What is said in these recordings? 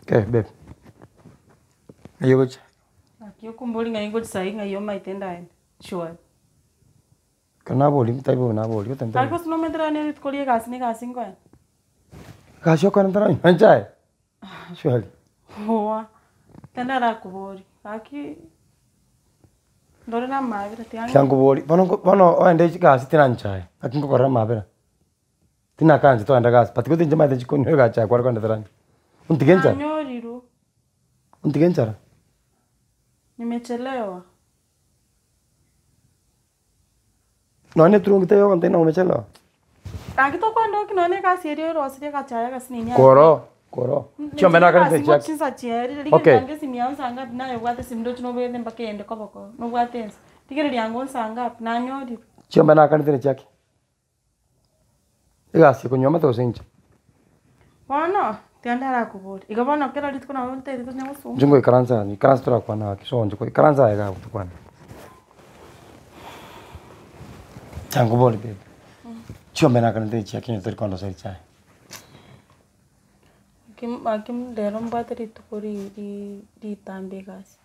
Okay babe, ng'ai ogochia? Naki okombori ng'ai ngochia saii ng'ai omaete ndaende surely. Ekero naboria tari bobe naboria gose Naki gose nomanyete rero rituko ria egasi na egasi nkoenda. Egasi okoenda ntaranywa echae? Surely. Oa, tari narakoboria, gaki ndore na amabera tiga Tiga nkoborie, bono nko bono oende egasi tinanchae, naki nkokorera amabera. Tinakaanchete kogenda gasi, but gose inche maete chikonywa egasi yaye kware kondetera inche. Ontige enchara, Nanyorirwe, ontige enchara. nimechelewa. Nonya na eturungi teiyo ogontebia ng'a umechelewa. Gaki tokoenda nonya na egasi eria orosirie egachaye egasi nini Koro, koro. Chiombe nakarete chiaki. Chinsa chiaerire, Okay. rigereria ange esimi yao nsa ngapi naye obwate esimi ndoche nobegete mpaka eyende koboko, nobwate ense. Rigereria ango nsa ngapi, nanyorire. Chiombe nakarete chiaki. Egasi ekonywa amate gose inche? Bono, tiga ndarakoborie, igo bono kera rituko nabo ntaete tonya gosoma. Inche ngoikaransa aa, ikaransa torakwane gaki so inche ikaransa aye iga abwo tokwane. Inche nkoborie babe, chiombe nakanete echiaki onye tori kondoseria echae. Gaki gaki rero mbwate rituko ri- ri- ritambe egasi,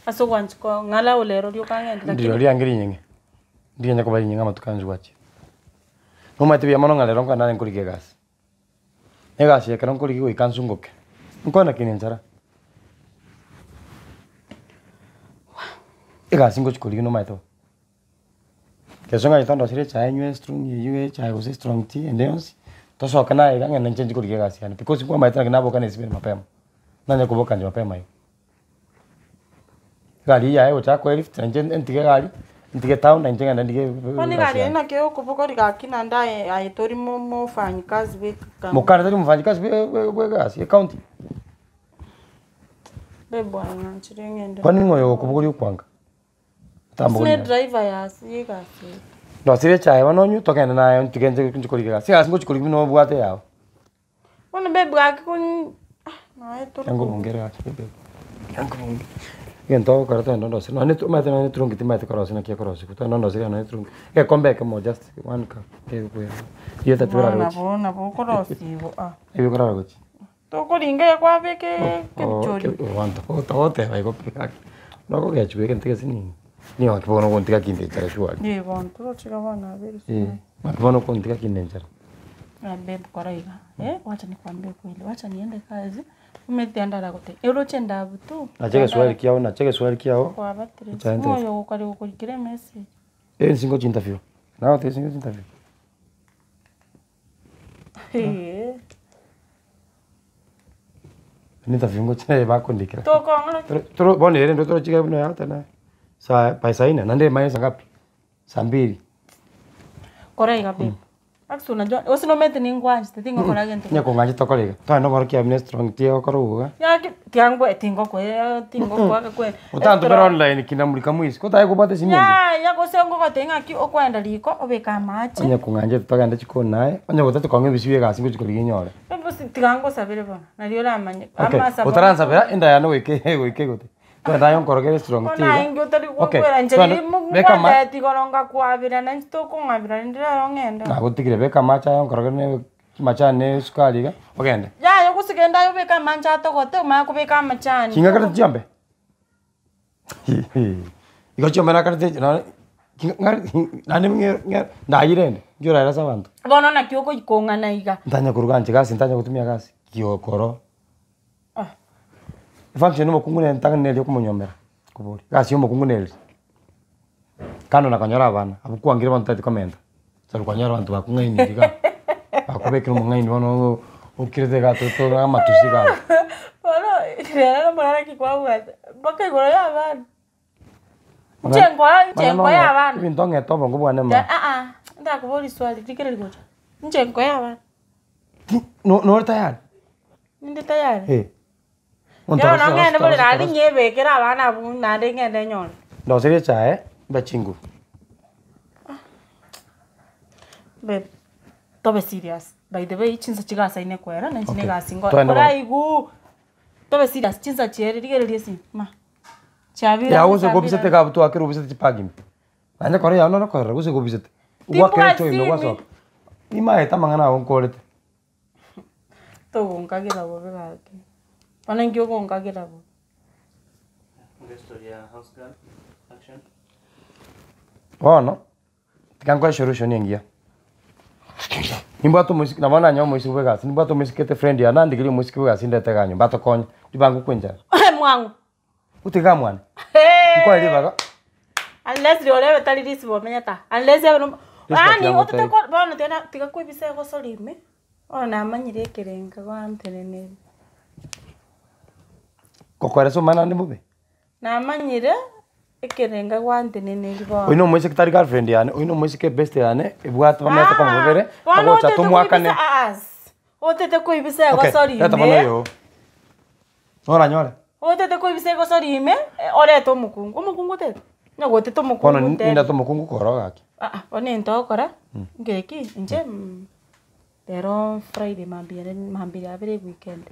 ase ogwancha kwao ng'alao rero rioka ng'ende lakini. Ndiro riange rinyeng'e, ndinya koba rinyeng'e amatuko aya gwachire. Nomanyete buya mono ng'a rero nkogenda nare nkorigia egasi, na egasi eye ekero nkorigia goika nsungoke, nkwane ki nenchara? Egasi ngochi korigia nomanyete bo. Keso ng'a tondosere echae nywe estrong eywo echae gose estrong tea ende yonsi, tosoke naye iga ng'ende inche nchi korigia egasi yane because nkwamaete naki naboka na esibiri mapema, nanye koboka inche mapema igo. Egari eywo yaye egocha koa elift na inche ntige egari, ntige town na inche ng'ende ndige Bono egasi egari eywo yane. naki okobogoria gaki naende aye aye tori mo- mofanyikazi bwe eka Mokare tari mofanyikazi bwe bwe bwe egasi ecounty? Babe bwana ng'anchire ng'ende. Kwani ng'o oyo okobogoria okwanga? Gose ne driver yase y'egasi eye. Ndosire echae bono onywe togende naye ntige nche nchi korigia egasi, egasi ngochi korigia buna obwate eyao. Bono babe gaki kon ah naye tori Nkobongere gaki babe, nkobongere. Egento ogokora togende ondoserie nonye ne omanyete nonye ne eturungi timanyeti korosia naki ekorosiwa, togende ondoserie nonye ne eturungi, egekombe ekemo just one cup kegokoira rieta Bono tiborara gochia. nabo nabo okorosiwa ah. Ebi okorara gochia. Tokoringa iga kwabeka ebichori. Abanto togoteba igo pi gaki, nokogechigwa egento gesinini, nigo gaki bono ogontiga kinde enchara surely. Ee bono toroche iga bono abeire Eh, naki bono okontiga kinde enchara. Ah babe kora iga, eh wacha nikwambie ukweli, wacha niende kazi, omanyete ndaragotebi, oroche endabu tu. Nacha egeswahili kiago, nacha egeswahili kiago, Kwabatire, echae ng'o oyo okare gokorikera emessage. Ensi ngochi interview, nagotebia ensi ngochi interview. Interview ngochia bakondikera. Tokong'ora ki? Toro toro bono ere ndo torochika buna yatana saa by saa nne naende emanye saa ngapi? Saa mbili. Kora iga babe, actually unajua gose nomanyete ningwanchete tingokora gento Onye kong'ancha tokore iga, togende okorokia buna estrong tea okore iga. Gaki tiga tingokoe tingokoaka kweri. Otantomera online kina mulika mwizi, ko tari kobwata esimi eye. Yaya gose ngogotebia ng'aki okoenda riko obeke amache. Onye kong'anchete togende chikoni naye, onye gotete kong'a ebisio bia egasi ngochi korigia nyore. Tiga ngosabere bono, nario oramanye. Okay, Amasabo otaransabera enda yane goika goika egote. Togende aye onkorokere estrong tea Bono iga. aye inki otari Okay, gokwera inche togende riria beka ama ngwateti igoro ngakwabera nainche tokong'abera rende rero ng'ende. Nagotigire beka amache aye onkorokere ne amachani ne esukari iga, ogende. Yaya gose genda aye obeke amanche atogote omanye kobeka amachani. Ching'akerete chiombe? Igo chiombe nakarete nonye naende ndayire rende, inki oraere ase abanto? Bono naki ogoikong'ana iga. Ntanya koruga inche gasi ntanya gotumia gasi, giokoro. Efunction ya omokungu nere entang'ani nere okomonyomera, koboria, egasi ya omokungu nere eri. Kando na konyora abana, abwo kwangire bono totagete komenta, tari kwanyora abanto bakong'ainiri igaa, bakobekire omong'aini bono okirete igaa totore amatusi igaa abwo. Bono rero omorero ki kwabwate, mpaka igoro ya abana. Inche nkoa inche nkoe abana. Ebinto ng'ete obongo bwane mara. Aa, ndakoboria swali, rigereria gocha, inche nkoe abana. No- nore tayari? Ninde tayari? Eh. Bono ng'ende bore naende nyebekere abana abwo naende ng'ende nyore. Ndoserie echae mbe chinguru. Babe, tobe serious, by the way chinsa chigasaine koera na inche Okay. negasi nkore, Twende bono. koraiguu, tobe serious chinsa chiaerire rigereria esimi ma, chiabire Yago ang'e gose saa mbili kobisete iga abwo twakera obisete chibag ime. Naende kore yago noro korora gose kobisete. Timbwati Ogwakera echoime simi. gwasoka. Nimaete amang'ana ago nkorete. Togonkagera bobe gaki. Bono inki ogonkagera bo? Bono, tiga nkoe esolution engiya. Nimbwate omoiseke, nabo nanyore omoiseke bwa egasi, nimbwate omoiseke ete friend yane, nandigerie omoiseke bwa egasi ndete iga nyomba atokonye, ribango kwa enchara. Mwang'u. Otige iga mwane, nkoe ribaga. Unless rirorio ebe tari risibo omenyete aa, unless ebe nomo Risibo yaani tiga otete ngotebi. ko bono tiga tiga koebisa egosori ime, bono namanyire ekerengo gwanteneneria. Gokoeresa omwana naende mbobe? Namanyire ekerenga gwanteneneria bono. Oyio na omoiseke tari girlfriend yane, oyio na omoiseke ebest yane, ebwate bamenyete Ah, komo babere, bono agocha otete tomwakane. koibisa aas, otete koibisa Okay, egosori reta bono ime. oyo oo. Noranyore? Otete koibisa egosori ime, orete omokungu, omokungu otete? Onye gotete Bono omokungu ntebi. nindete omokungu korwa gaki. Aa, bono egento ogokora, ngeki, inche rero Friday mambia ere mambia yabere eweekend,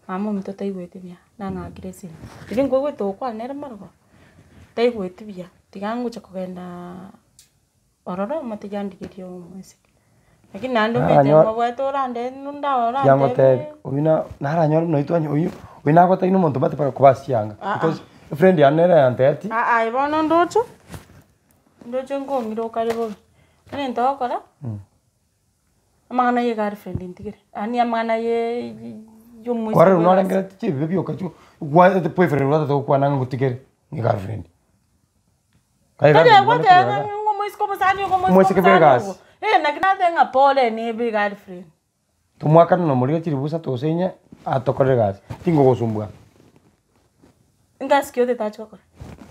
mama ominto taigweti buya, nang'akire esimi, riria nkoigwete gokwana nere marogoba, taigweti buya, tiga ngocha kogendaaa ororo omotebie andigerie omoiseke. Lakini naende omanyete Naranyo- mobwate orande nda Tiangotebi, orantebie oyio na naranyore buna oyio twanye oyio, oyio nagotebi na omonto mbate mpaka kobaa chianga, because efriend yane nere yantebeti. Aa aye bono ndoche, ndoche nkong'ira okare bobe, onye ntogokora. Amang'ana ye girlfriend ntigere, yaani amang'ana ye yomoiseke Kwarora bwe egasi. narengereretie chibibe bioka chio gwaete boyfriend gwatete gokwana ng'a ngotigere ne girlfriend. Kaye Tari girlfriend bono agoteba ekogera ng'a omoiseke omosani ogo omoiseke Omoiseke bwe omosani egasi. ogo, eh naki nateba ng'a pole nebe egirlfriend. Tomwakane na omorire chiribusa tose inye atokorere egasi, tingogosumbua. Engasi ki otete ache gokora?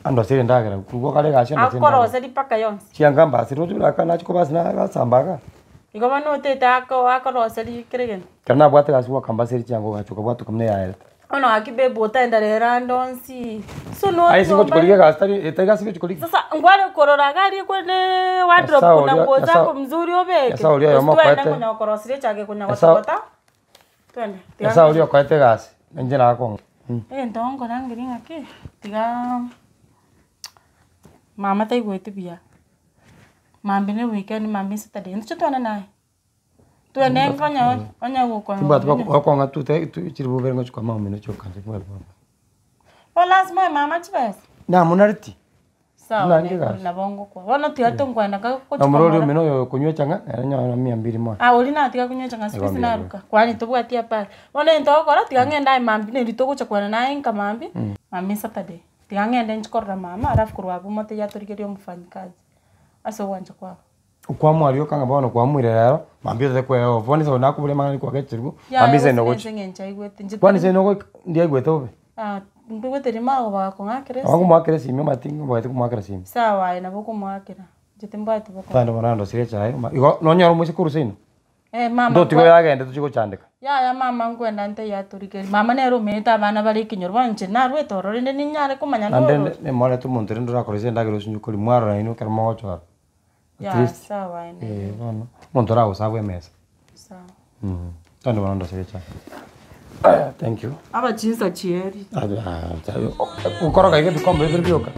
Andosere endagera, korwa kare egasi andosere endagera. Akoroseri mpaka yonsi. Chianga mbasire roche buna aka nachia kobasi nagasamba igaa. Igo bono otete ako akoroseri kera egento. Ekero nabwate egasi goaka mbasere chianga ogacha okabwata okamanya yaerete. Bono gaki babe otaenda rero ande onsi, so Aye ase ngochi korigia nochomba egasi tari etari gasi ngochi korigia. Sasa nkware korora iga aria kwene wardrobe Nyasae kuna oria nguo Nyasae zako mzuri obeke, Nyasae oria oyomo gose twende okoete konya gokoroseria echake konya Nyasae gotogota. Twende, tiga Nyasae oria okoete egasi, na inche nagakong'a. Egento nkorangeria ng'aki, tiga mama taigweti buya, mambia ne weekend mambia saturday, inche twende naye, twende nkonya onya gokonya Timbwati gokong'a tu te tu chiri bobere ngochi kwa mama omino chioka inche timbwati bobere. Bono lasima oe mama chibesa? Namonareti. Sawa Buna ne inde egasi. nabo ngokwa, bono tiga tonkwenda ka gochia Na omorwori komora. omino oyo okonywa echang'a, nere nyora mia mbiri mono. Ah oria natiga konywa echang'a siku hizi Nigo mbuya naruka, kwani tobwati habari. Bono egento ogokora tiga ng'ende aye mambia neri togocha kwana naye nka mambia, mambia saturday, tiga ng'ende nchi korora mama alafu korwa abwo motebi atorigerie omofanyikazi, ase ogwancha kwabo. Okwamua rioka ng'a bono kwamuire rero, mambia otete koeoa bono ase nakoboria amang'ana kwagechirwe, Yaya mambia ase gose nogochi. ase eng'encho aigwete inche Kwani ase nogoika ndiaigwete bobe? Ah, nkoigwete rimo bagakong'akera Nabo esimi. nkomoakera esimi omanyete ngobwate komoakera esimi. Sawa aye nabo okomoakera, inche timbwati bokong'u. Tande bono nandosirie echae, oma igo nonyore omoiseke korwa seino? Eh mama Ntotiga nkwe oyo agende tochie gochandeka. Yaya mama nkwenda ntaiyo atorigerie, mama nere omenyete abana bare ekenyoro bono inche narwete ororo rende ninyare komanya Naende norori. nimorete omonto rende orakorosie endagera osinye koria mwarora inwe ekero mogochora. At Yaya least sawa aye nere. eh bono, omonto oragosabe emesa. Sawa. Tande bono ndosirie echae. Thank you. Aba chinsa chieri. Okoroga iga ebikombe bibere bioka.